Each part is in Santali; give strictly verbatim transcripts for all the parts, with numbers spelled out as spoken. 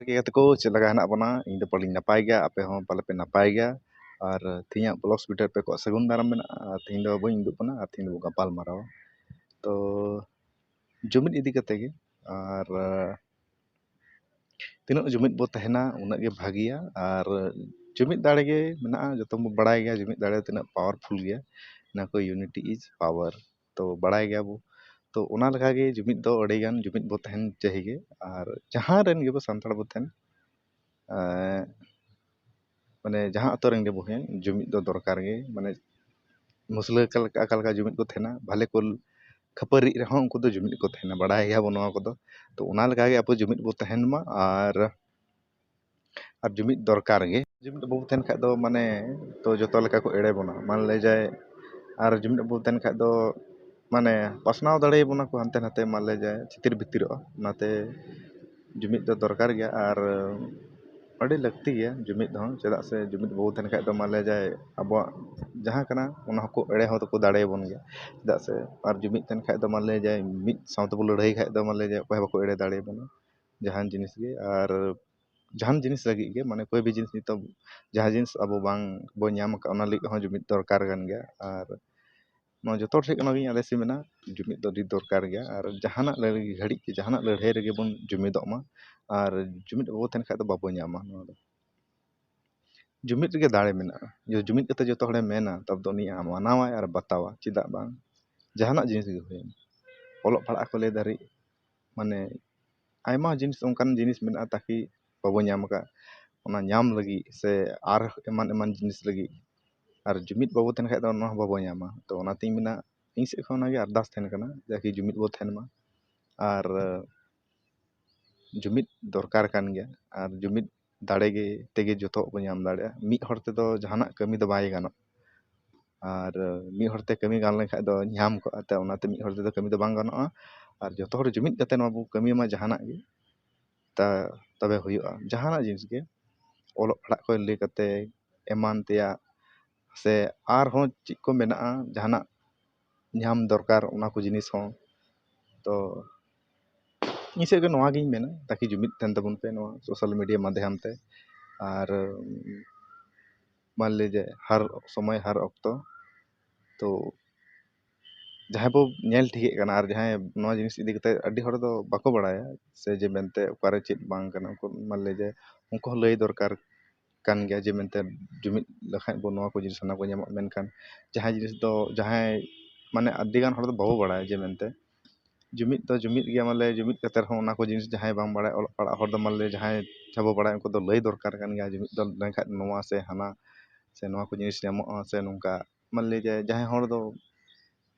ᱜᱮ ᱜᱟᱛᱮ ᱠᱚ, ᱪᱮᱫ ᱞᱮᱠᱟ ᱦᱮᱱᱟᱜ ᱵᱚᱱᱟ? ᱤᱧ ᱫᱚ ᱯᱟᱞᱮᱧ ᱱᱟᱯᱟᱭ ᱜᱮᱭᱟ, ᱟᱯᱮ ᱦᱚᱸ ᱯᱟᱞᱮ ᱯᱮ ᱱᱟᱯᱟᱭ ᱜᱮᱭᱟ᱾ ᱟᱨ ᱛᱮᱦᱮᱧᱟᱜ ᱵᱞᱚᱜ ᱵᱷᱤᱰᱤᱭᱳ ᱯᱮ ᱠᱚ ᱥᱟᱹᱜᱩᱱ ᱫᱟᱨᱟᱢ ᱢᱮᱱᱟᱜᱼᱟ᱾ ᱟᱨ ᱛᱮᱦᱮᱧ ᱫᱚ ᱵᱟᱹᱧ ᱩᱫᱩᱜ ᱠᱟᱱᱟ, ᱟᱨ ᱛᱮᱦᱮᱧ ᱫᱚᱵᱚ ᱜᱟᱯᱟᱞ ᱢᱟᱨᱟᱣᱟ᱾ ᱛᱚ ᱡᱩᱢᱤᱫ ᱤᱫᱤ ᱠᱟᱛᱮ ᱜᱮ, ᱟᱨ ᱛᱤᱱᱟᱹᱜ ᱡᱩᱢᱤᱫ ᱵᱚ ᱛᱟᱦᱮᱱᱟ ᱩᱱᱟᱹᱜ ᱜᱮ ᱵᱷᱟᱹᱜᱤᱭᱟ᱾ ᱟᱨ ᱡᱩᱢᱤᱫ ᱫᱟᱲᱮ ᱜᱮ ᱢᱮᱱᱟᱜᱼᱟ, ᱡᱚᱛᱚ ᱵᱚ ᱵᱟᱲᱟᱭ ᱜᱮᱭᱟ ᱡᱩᱢᱤᱫ ᱫᱟᱲᱮ ᱛᱤᱱᱟᱹᱜ ᱯᱟᱣᱟᱨᱯᱷᱩᱞ ᱜᱮᱭᱟ᱾ ᱚᱱᱟ ᱠᱚ unity is power, ᱛᱚ ᱵᱟᱲᱟᱭ ᱜᱮᱭᱟᱵᱚ᱾ ᱛᱚ ᱚᱱᱟ ᱞᱮᱠᱟᱜᱮ ᱡᱩᱢᱤᱫ ᱫᱚ ᱟᱹᱰᱤᱜᱟᱱ ᱡᱩᱢᱤᱫ ᱵᱚ ᱛᱟᱦᱮᱱ ᱪᱟᱹᱦᱤ ᱜᱮ᱾ ᱟᱨ ᱡᱟᱦᱟᱸ ᱨᱮᱱ ᱜᱮᱵᱚ ᱥᱟᱱᱛᱟᱲ ᱵᱚ ᱛᱟᱦᱮᱱ, ᱮᱸ, ᱢᱟᱱᱮ ᱡᱟᱦᱟᱸ ᱟᱛᱳ ᱨᱮᱱ ᱜᱮᱵᱚ ᱦᱮᱡ, ᱡᱩᱢᱤᱫ ᱫᱚ ᱫᱚᱨᱠᱟᱨ ᱜᱮ᱾ ᱢᱟᱱᱮ ᱢᱩᱥᱞᱟᱹ ᱚᱠᱟ ᱞᱮᱠᱟ, ᱚᱠᱟ ᱞᱮᱠᱟ ᱡᱩᱢᱤᱫ ᱠᱚ ᱛᱟᱦᱮᱱᱟ, ᱵᱷᱟᱞᱮ ᱠᱚ ᱠᱷᱟᱹᱯᱟᱹᱨᱤᱜ ᱨᱮᱦᱚᱸ ᱩᱱᱠᱩ ᱫᱚ ᱡᱩᱢᱤᱫ ᱠᱚ ᱛᱟᱦᱮᱱᱟ, ᱵᱟᱲᱟᱭ ᱜᱮᱭᱟᱵᱚ ᱱᱚᱣᱟ ᱠᱚᱫᱚ᱾ ᱛᱚ ᱚᱱᱟ ᱞᱮᱠᱟᱜᱮ ᱟᱵᱚ ᱡᱩᱢᱤᱫ ᱵᱚ ᱛᱟᱦᱮᱱ ᱢᱟ᱾ ᱟᱨ ᱟᱨ ᱡᱩᱢᱤᱫ ᱫᱚᱨᱠᱟᱨ ᱜᱮ᱾ ᱡᱩᱢᱤᱫ ᱵᱟᱵᱚ ᱛᱟᱦᱮᱱ ᱠᱷᱟᱡ ᱫᱚ ᱢᱟᱱᱮ ᱛᱚ ᱡᱚᱛᱚ ᱞᱮᱠᱟ ᱠᱚ ᱮᱲᱮ ᱵᱚᱱᱟ, ᱢᱟᱱᱞᱮ ᱡᱟᱭ᱾ ᱟᱨ ᱡᱩᱢᱤᱫ ᱵᱟᱵᱚ ᱛᱟᱦᱮᱱ ᱠᱷᱟᱡ ᱫᱚ ᱢᱟᱱᱮ ᱯᱟᱥᱱᱟᱣ ᱫᱟᱲᱮᱭᱟᱵᱚᱱᱟ ᱠᱚ ᱦᱟᱱᱛᱮ ᱱᱟᱛᱮ, ᱢᱟᱱᱞᱮ ᱡᱟᱭ ᱪᱷᱤᱛᱤᱨ ᱵᱷᱤᱛᱤᱨᱚᱜᱼᱟ᱾ ᱚᱱᱟᱛᱮ ᱡᱩᱢᱤᱫ ᱫᱚ ᱫᱚᱨᱠᱟᱨ ᱜᱮᱭᱟ᱾ ᱟᱨ ᱟᱹᱰᱤ ᱞᱟᱹᱠᱛᱤ ᱜᱮᱭᱟ ᱡᱩᱢᱤᱫ ᱦᱚᱸ, ᱪᱮᱫᱟᱜ ᱥᱮ ᱡᱩᱢᱤᱫ ᱵᱟᱵᱚ ᱛᱟᱦᱮᱱ ᱠᱷᱟᱡ ᱫᱚ ᱢᱟᱱᱞᱮ ᱡᱟᱭ ᱟᱵᱚᱣᱟᱜ ᱡᱟᱦᱟᱸ ᱠᱟᱱᱟ ᱚᱱᱟ ᱦᱚᱸᱠᱚ ᱮᱲᱮ ᱦᱚᱸ ᱫᱚᱠᱚ ᱫᱟᱲᱮᱭᱟᱵᱚᱱ ᱜᱮᱭᱟ᱾ ᱪᱮᱫᱟᱜ ᱥᱮ ᱟᱨ ᱡᱩᱢᱤᱫ ᱛᱟᱦᱮᱱ ᱠᱷᱟᱡ ᱫᱚ ᱢᱟᱱᱞᱮ ᱡᱟᱭ ᱢᱤᱫ ᱥᱟᱶ ᱛᱮᱵᱚ ᱞᱟᱹᱲᱦᱟᱹᱭ ᱠᱷᱟᱡ ᱫᱚ ᱢᱟᱱᱞᱮ ᱡᱟᱭ ᱚᱠᱚᱭ ᱦᱚᱸ ᱵᱟᱠᱚ ᱮᱲᱮ ᱫᱟᱲᱮᱭᱟᱵᱚᱱᱟ ᱡᱟᱦᱟᱱ ᱡᱤᱱᱤᱥ ᱜᱮ᱾ ᱟᱨ ᱡᱟᱦᱟᱱ ᱡᱤᱱᱤᱥ ᱞᱟᱹᱜᱤᱫ ᱜᱮ, ᱢᱟᱱᱮ ᱠᱳᱭ ᱵᱷᱤ ᱡᱤᱱᱤᱥ ᱱᱤᱛᱚᱜ ᱡᱟᱦᱟᱸ ᱡᱤᱱᱤᱥ ᱟᱵᱚ ᱵᱟᱝ ᱵᱚᱱ ᱧᱟᱢ ᱟᱠᱟᱫ, ᱚᱱᱟ ᱞᱟᱹᱜᱤᱫ ᱦᱚᱸ ᱡᱩᱢᱤᱫ ᱫᱚᱨᱠᱟᱨ ᱠᱟᱱ ᱜᱮᱭᱟ᱾ ᱟᱨ ᱱᱚᱣᱟ ᱡᱚᱛᱚ ᱦᱚᱲ ᱴᱷᱮᱱ ᱚᱱᱟᱜᱤᱧ ᱟᱞᱮᱥ ᱢᱮᱱᱟ, ᱡᱩᱢᱤᱫ ᱫᱚ ᱟᱹᱰᱤ ᱫᱚᱨᱠᱟᱨ ᱜᱮᱭᱟ᱾ ᱟᱨ ᱡᱟᱦᱟᱱᱟᱜ ᱞᱟᱹᱲᱦᱟᱹᱭ ᱜᱷᱟᱹᱲᱤᱡ ᱜᱮ, ᱡᱟᱦᱟᱱᱟᱜ ᱞᱟᱹᱲᱦᱟᱹᱭ ᱨᱮᱜᱮ ᱵᱚᱱ ᱡᱩᱢᱤᱫᱚᱜ ᱢᱟ᱾ ᱟᱨ ᱡᱩᱢᱤᱫ ᱵᱟᱵᱚ ᱛᱟᱦᱮᱱ ᱠᱷᱟᱡ ᱫᱚ ᱵᱟᱵᱚ ᱧᱟᱢᱟ ᱱᱚᱣᱟ ᱫᱚ᱾ ᱡᱩᱢᱤᱫ ᱨᱮᱜᱮ ᱫᱟᱲᱮ ᱢᱮᱱᱟᱜᱼᱟ᱾ ᱡᱩ-, ᱡᱩᱢᱤᱫ ᱠᱟᱛᱮ ᱡᱚᱛᱚ ᱦᱚᱲᱮ ᱢᱮᱱᱟ, ᱛᱚᱵᱮ ᱫᱚ ᱩᱱᱤ ᱢᱟᱱᱟᱣᱟᱭ ᱟᱨ ᱵᱟᱛᱟᱣᱟ᱾ ᱪᱮᱫᱟᱜ ᱵᱟᱝ? ᱡᱟᱦᱟᱱᱟᱜ ᱡᱤᱱᱤᱥ ᱜᱮ ᱦᱩᱭᱮᱱ, ᱚᱞᱚᱜ ᱯᱟᱲᱦᱟᱜ ᱠᱚ ᱞᱟᱹᱭ ᱫᱷᱟᱹᱨᱤᱡ, ᱢᱟᱱᱮ ᱟᱭᱢᱟ ᱡᱤᱱᱤᱥ, ᱚᱱᱠᱟᱱ ᱡᱤᱱᱤᱥ ᱢᱮᱱᱟᱜᱼᱟ ᱛᱟᱠᱤ ᱵᱟᱵᱚ ᱧᱟᱢ ᱟᱠᱟᱫ, ᱚᱱᱟ ᱧᱟᱢ ᱞᱟᱹᱜᱤᱫ ᱥᱮ ᱟᱨ ᱮᱢᱟᱱ ᱮᱢᱟᱱ ᱡᱤᱱᱤᱥ ᱞᱟᱹᱜᱤᱫ᱾ ᱟᱨ ᱡᱩᱢᱤᱫ ᱵᱟᱵᱚ ᱛᱟᱦᱮᱱ ᱠᱷᱟᱡ ᱫᱚ ᱱᱚᱣᱟ ᱦᱚᱸ ᱵᱟᱵᱚ ᱧᱟᱢᱟ᱾ ᱛᱚ ᱚᱱᱟᱛᱤᱧ ᱢᱮᱱᱟ, ᱤᱧ ᱥᱮᱫ ᱠᱷᱚᱱ ᱚᱱᱟᱜᱮ ᱟᱨᱫᱟᱥ ᱛᱟᱦᱮᱱ ᱠᱟᱱᱟ, ᱡᱟᱠᱤ ᱡᱩᱢᱤᱫ ᱵᱚ ᱛᱟᱦᱮᱱ ᱢᱟ᱾ ᱟᱨ ᱡᱩᱢᱤᱫ ᱫᱚᱨᱠᱟᱨ ᱠᱟᱱ ᱜᱮᱭᱟ᱾ ᱟᱨ ᱡᱩᱢᱤᱫ ᱫᱟᱲᱮ ᱜᱮ ᱛᱮᱜᱮ ᱡᱚᱛᱚᱣᱟᱜ ᱵᱚ ᱧᱟᱢ ᱫᱟᱲᱮᱭᱟᱜᱼᱟ᱾ ᱢᱤᱫ ᱦᱚᱲ ᱛᱮᱫᱚ ᱡᱟᱦᱟᱱᱟᱜ ᱠᱟᱹᱢᱤ ᱫᱚ ᱵᱟᱭ ᱜᱟᱱᱚᱜᱼᱟ᱾ ᱟᱨ ᱢᱤᱫ ᱦᱚᱲ ᱛᱮ ᱠᱟᱹᱢᱤ ᱜᱟᱱ ᱞᱮᱱᱠᱷᱟᱡ ᱫᱚ ᱧᱟᱢ ᱠᱚᱜᱼᱟ, ᱛᱚ ᱚᱱᱟᱛᱮ ᱢᱤᱫ ᱦᱚᱲ ᱛᱮᱫᱚ ᱠᱟᱹᱢᱤ ᱫᱚ ᱵᱟᱝ ᱜᱟᱱᱚᱜᱼᱟ᱾ ᱟᱨ ᱡᱚᱛᱚ ᱦᱚᱲ ᱡᱩᱢᱤᱫ ᱠᱟᱛᱮ ᱱᱚᱣᱟ ᱵᱚ ᱠᱟᱹᱢᱤ ᱢᱟ ᱡᱟᱦᱟᱱᱟᱜ ᱜᱮ, ᱛᱟ-, ᱛᱚᱵᱮ ᱦᱩᱭᱩᱜᱼᱟ᱾ ᱡᱟᱦᱟᱱᱟᱜ ᱡᱤᱱᱤᱥ ᱜᱮ, ᱚᱞᱚᱜ ᱯᱟᱲᱦᱟᱜ ᱠᱷᱚᱱ ᱞᱟᱹᱭ ᱠᱟᱛᱮ ᱮᱢᱟᱱ ᱛᱮᱭᱟᱜ, ᱥᱮ ᱟᱨᱦᱚᱸ ᱪᱮᱫ ᱠᱚ ᱢᱮᱱᱟᱜᱼᱟ, ᱡᱟᱦᱟᱱᱟᱜ ᱧᱟᱢ ᱫᱚᱨᱠᱟᱨ, ᱚᱱᱟ ᱠᱚ ᱡᱤᱱᱤᱥ ᱦᱚᱸ᱾ ᱛᱚ ᱤᱧ ᱥᱮᱫ ᱜᱮ ᱱᱚᱣᱟ ᱜᱤᱧ ᱢᱮᱱᱟ, ᱛᱟᱠᱤ ᱡᱩᱢᱤᱫ ᱛᱟᱦᱮᱱ ᱛᱟᱵᱚᱱ ᱯᱮ ᱱᱚᱣᱟ social media ᱢᱟᱫᱽᱫᱷᱚᱢ ᱛᱮ᱾ ᱟᱨ ᱢᱟᱱ ᱞᱤᱡᱤᱭᱮ ᱦᱟᱨ ᱥᱚᱢᱚᱭ ᱦᱟᱨ ᱚᱠᱛᱚ ᱛᱚ ᱡᱟᱦᱟᱸᱭ ᱵᱚ ᱧᱮᱞ ᱴᱷᱤᱠᱮᱫ ᱠᱟᱱᱟ ᱟᱨ ᱡᱟᱦᱟᱸᱭ ᱱᱚᱣᱟ ᱡᱤᱱᱤᱥ ᱤᱫᱤ ᱠᱟᱛᱮ ᱟᱹᱰᱤ ᱦᱚᱲ ᱫᱚ ᱵᱟᱠᱚ ᱵᱟᱲᱟᱭᱟ ᱥᱮ ᱡᱮ ᱢᱮᱱᱛᱮ ᱚᱠᱟᱨᱮ ᱪᱮᱫ ᱵᱟᱝ ᱠᱟᱱᱟ, ᱩᱱᱠᱩ ᱢᱟᱱ ᱞᱤᱡᱤᱭᱮ ᱩᱱᱠᱩ ᱦᱚᱸ ᱞᱟᱹᱭ ᱫᱚᱨᱠᱟᱨ ᱠᱟᱱ ᱜᱮᱭᱟ ᱡᱮ ᱢᱮᱱᱛᱮ ᱡᱩᱢᱤᱫ ᱞᱮᱠᱷᱟᱡ ᱵᱚ ᱱᱚᱣᱟ ᱠᱚ ᱡᱤᱱᱤᱥ ᱦᱟᱱᱟ ᱠᱚ ᱧᱟᱢᱚᱜᱼᱟ᱾ ᱢᱮᱱᱠᱷᱟᱱ ᱡᱟᱦᱟᱸ ᱡᱤᱱᱤᱥ ᱫᱚ ᱡᱟᱦᱟᱸᱭ ᱢᱟᱱᱮ ᱟᱹᱰᱤ ᱜᱟᱱ ᱦᱚᱲ ᱫᱚ ᱵᱟᱵᱚ ᱵᱟᱲᱟᱭᱟ ᱡᱮ ᱢᱮᱱᱛᱮ ᱡᱩᱢᱤᱫ ᱫᱚ ᱡᱩᱢᱤᱫ ᱜᱮᱭᱟ, ᱢᱟᱱᱮ ᱡᱩᱢᱤᱫ ᱠᱟᱛᱮ ᱨᱮᱦᱚᱸ ᱚᱱᱟ ᱠᱚ ᱡᱤᱱᱤᱥ ᱡᱟᱦᱟᱸᱭ ᱵᱟᱝ ᱵᱟᱲᱟᱭ, ᱚᱞᱚᱜ ᱯᱟᱲᱦᱟᱜ ᱦᱚᱲ ᱫᱚ ᱢᱟᱱᱮ ᱡᱟᱦᱟᱸᱭ ᱵᱟᱵᱚ ᱵᱟᱲᱟᱭᱟ ᱩᱱᱠᱩ ᱫᱚ ᱞᱟᱹᱭ ᱫᱚᱨᱠᱟᱨ ᱠᱟᱱ ᱜᱮᱭᱟ, ᱡᱩᱢᱤᱫ ᱫᱚ ᱞᱮᱱᱠᱷᱟᱡ ᱱᱚᱣᱟ ᱥᱮ ᱦᱟᱱᱟ ᱥᱮ ᱱᱚᱣᱟ ᱠᱚ ᱡᱤᱱᱤᱥ ᱧᱟᱢᱚᱜᱼᱟ ᱥᱮ ᱱᱚᱝᱠᱟ, ᱢᱟᱱᱮ ᱡᱮ ᱡᱟᱦᱟᱸᱭ ᱦᱚᱲ ᱫᱚ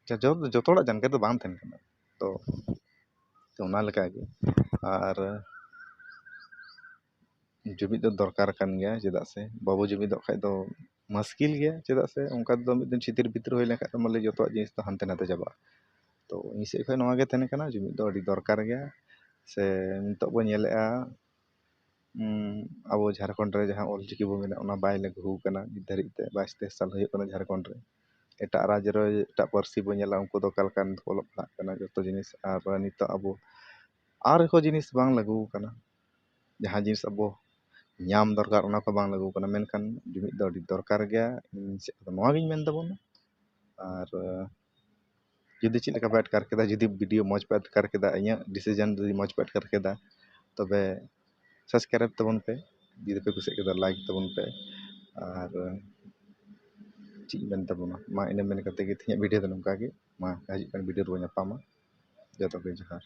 ᱡᱚ-, ᱡᱚᱛᱚ ᱦᱚᱲᱟᱜ ᱡᱟᱱᱠᱟᱨᱤ ᱫᱚ ᱵᱟᱝ ᱛᱟᱦᱮᱱ ᱠᱟᱱᱟ᱾ ᱛᱚ ᱛᱚ ᱚᱱᱟ ᱞᱮᱠᱟᱜᱮ ᱟᱨ ᱡᱩᱢᱤᱫ ᱫᱚ ᱫᱚᱨᱠᱟᱨ ᱠᱟᱱ ᱜᱮᱭᱟ, ᱪᱮᱫᱟᱜ ᱥᱮ ᱵᱟᱵᱚ ᱡᱩᱢᱤᱫᱚᱜ ᱠᱷᱟᱡ ᱫᱚ ᱢᱩᱥᱠᱤᱞ ᱜᱮᱭᱟ᱾ ᱪᱮᱫᱟᱜ ᱥᱮ ᱚᱱᱠᱟ ᱛᱮᱫᱚ ᱢᱤᱫ ᱫᱤᱱ ᱪᱷᱤᱛᱤᱨ ᱵᱷᱤᱛᱤᱨ ᱦᱩᱭ ᱞᱮᱱᱠᱷᱟᱡ ᱫᱚ ᱢᱟᱱᱮ ᱡᱚᱛᱚᱣᱟᱜ ᱡᱤᱱᱤᱥ ᱫᱚ ᱦᱟᱱᱛᱮ ᱱᱟᱛᱮ ᱪᱟᱵᱟᱜᱼᱟ᱾ ᱛᱚ ᱤᱧ ᱥᱮᱫ ᱠᱷᱚᱱ ᱱᱚᱣᱟ ᱜᱮ ᱛᱟᱦᱮᱱ ᱠᱟᱱᱟ, ᱡᱩᱢᱤᱫ ᱫᱚ ᱟᱹᱰᱤ ᱫᱚᱨᱠᱟᱨ ᱜᱮᱭᱟ᱾ ᱥᱮ ᱱᱤᱛᱚᱜ ᱵᱚ ᱧᱮᱞᱮᱫᱼᱟ, ᱩᱸ, ᱟᱵᱚ ᱡᱷᱟᱲᱠᱷᱚᱸᱰ ᱨᱮ ᱡᱟᱦᱟᱸ ᱚᱞᱪᱤᱠᱤ ᱵᱚ ᱢᱮᱱᱟ ᱚᱱᱟ ᱵᱟᱭ ᱞᱟᱹᱜᱩ ᱟᱠᱟᱱᱟ ᱱᱤᱛ ᱫᱷᱟᱹᱨᱤᱡ ᱛᱮ, ᱵᱟᱭᱤᱥ ᱛᱮᱭᱤᱥ ᱥᱟᱞ ᱦᱩᱭᱩᱜ ᱠᱟᱱᱟ ᱡᱷᱟᱲᱠᱷᱚᱸᱰ ᱨᱮ᱾ ᱮᱴᱟᱜ ᱨᱟᱡᱽ ᱨᱮ ᱮᱴᱟᱜ ᱯᱟᱹᱨᱥᱤ ᱵᱚ ᱧᱮᱞᱟ, ᱩᱱᱠᱩ ᱫᱚ ᱚᱠᱟ ᱞᱮᱠᱟ ᱱᱤᱛᱚᱜ ᱚᱞᱚᱜ ᱯᱟᱲᱦᱟᱜ ᱠᱟᱱᱟ ᱡᱚᱛᱚ ᱡᱤᱱᱤᱥ, ᱟᱨ ᱱᱤᱛᱚᱜ ᱟᱵᱚ ᱟᱨ ᱠᱚ ᱡᱤᱱᱤᱥ ᱵᱟᱝ ᱞᱟᱹᱜᱩ ᱟᱠᱟᱱᱟ᱾ ᱡᱟᱦᱟᱸ ᱡᱤᱱᱤᱥ ᱟᱵᱚ ᱧᱟᱢ ᱫᱚᱨᱠᱟᱨ ᱚᱱᱟ ᱠᱚ ᱵᱟᱝ ᱞᱟᱹᱜᱩ ᱟᱠᱟᱱᱟ, ᱢᱮᱱᱠᱷᱟᱱ ᱡᱩᱢᱤᱫ ᱫᱚ ᱟᱹᱰᱤ ᱫᱚᱨᱠᱟᱨ ᱜᱮᱭᱟ᱾ ᱤᱧ ᱥᱮᱫ ᱠᱷᱚᱱ ᱱᱚᱣᱟ ᱜᱤᱧ ᱢᱮᱱ ᱛᱟᱵᱚᱱᱟ᱾ ᱟᱨ ᱡᱩᱫᱤ ᱪᱮᱫ ᱞᱮᱠᱟ ᱯᱮ ᱟᱴᱠᱟᱨ ᱠᱮᱫᱟ, ᱡᱩᱫᱤ video ᱢᱚᱡᱽ ᱯᱮ ᱟᱴᱠᱟᱨ ᱠᱮᱫᱟ, ᱤᱧᱟᱹᱜ decision ᱡᱩᱫᱤ ᱢᱚᱡᱽ ᱯᱮ ᱟᱴᱠᱟᱨ ᱠᱮᱫᱟ, ᱛᱚᱵᱮ subscribe ᱛᱟᱵᱚᱱ ᱯᱮ, ᱡᱩᱫᱤ ᱯᱮ ᱠᱩᱥᱤᱭᱟᱜ ᱠᱮᱫᱟ like ᱛᱟᱵᱚᱱ ᱯᱮ᱾ ᱟᱨ ᱪᱮᱫ ᱤᱧ ᱢᱮᱱ ᱛᱟᱵᱚᱱᱟ, ᱢᱟ ᱤᱱᱟᱹ ᱢᱮᱱ ᱠᱟᱛᱮ ᱜᱮ ᱛᱮᱦᱮᱧᱟᱜ video ᱫᱚ ᱱᱚᱝᱠᱟ ᱜᱮ᱾ ᱢᱟ ᱦᱤᱡᱩᱜ ᱠᱟᱱ video ᱨᱮᱵᱚᱱ ᱧᱟᱯᱟᱢᱟ᱾ ᱡᱚᱛᱚ ᱜᱮ ᱡᱚᱦᱟᱨ᱾